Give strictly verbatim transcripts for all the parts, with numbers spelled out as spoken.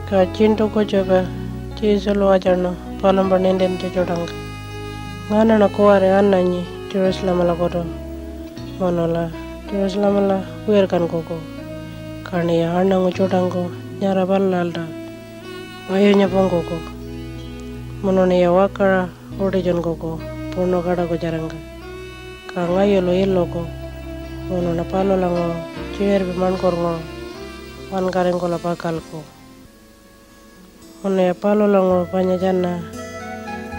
Ka tjiṉṯu kutjupa Jesulu watjarnu palumpa nintintja tjuṯangka, "Nganaṉa kuwari ananyi Jerusalemalakutu munula Jerusalemala wirkankuku, kaṉiya aṉangu tjuṯangku nyara palulalta ngayunya pungkuku, munuṉiya wakaṟa utitjunkuku puṉu kaṯakutjarangka. Ka ngayulu iluku, munuṉa palulanguṟu tjiṟirpi maṉkurnguṟu wankaringkula pakalku. Munuya palulanguṟu panya tjana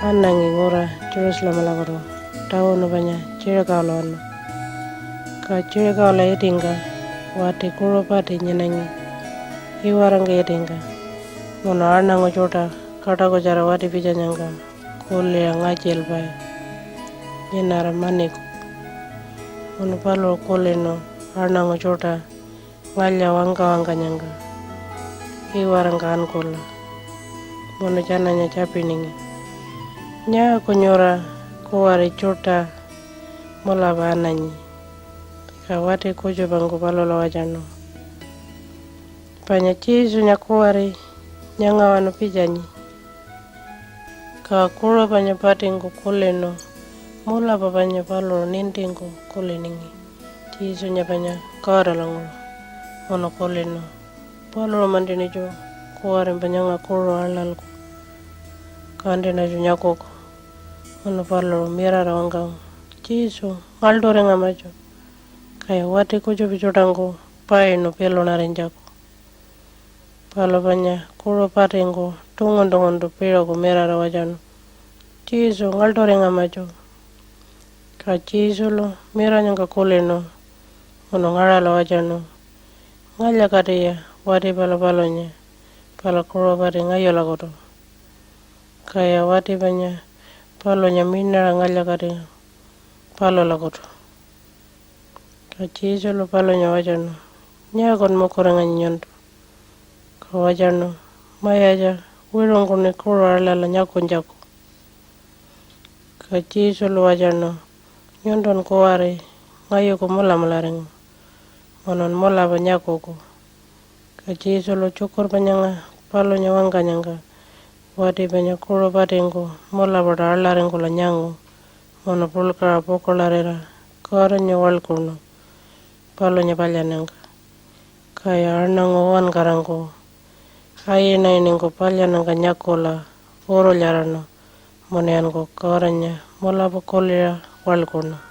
anangi ngura Jerusalemalakutu tawunu panya Tjirikawalawanu. Ka Tjirikawala itingka wati kuṟu pati nyinangi iwarangka itingka, munu aṉangu tjuṯa kaṯakutjara wati pitjanyangka kuliṟa ngatjilpai nyinara maniku. Munu paluṟu kulinu aṉangu tjuṯa ngalya wangka-wangkanyangka iwarangka ankula, munu tjananya tjapiningi, "Nyaaku nyura kuwari tjuṯa mulapa ananyi?" Ka wati kutjupangku palula watjarnu, "Panya Jesunya kuwari nyangawanu pitjanyi." Ka kuṟu panya patingku kulinu, mulapa panya paluṟu nintingku kuliningi Jesunya panya Godalanguṟu, munu kulinu, "Paluṟu-mantiṉitju kuwarimpa nyanga kuṟu aḻalku kantiṉatju nyakuku." Munu paluṟu mirara wangkangu, "Jesu, ngaḻṯuringamatju!" Kaya wati kutjupa tjuṯangku painu pilunarinytjaku. Palu panya kuṟu patingku tungun-tunguntu piṟuku mirara watjarnu, "Jesu, ngaḻṯuringamatju!" Ka Jesulu miranyangka kulinu munu ngaṟala watjarnu, "Ngalya-katiya wati pala palunya, pala kuṟu pati ngayulakutu." Kaya wati panya palunya miṉaṟa ngalya-katingu palulakutu. Ka Jesulu palunya watjarnu, "Nyaakun mukuringanyi nyuntu?" Ka watjarnu, "Mayatja, wiṟungkuṉi kuṟu aḻala nyakunytjaku." Ka Jesulu watjarnu, "Nyuntun kuwari ngayuku mulamularingu, munun mulapa nyakuku." Ka Jesulu tjukurpa nyanga palunya wangkanyangka wati panya kuṟu patingku mulapaṯu aḻaringkula nyangu munu puḻkaṟa pukuḻarira Godanya waḻkuṉu palunya palyannyangka. Kaya aṉangu uwankarangku ayinayiningku palyannyangka nyakula urulyaraṉu munuyanku Godanya mulapa kuliṟa waḻkuṉu.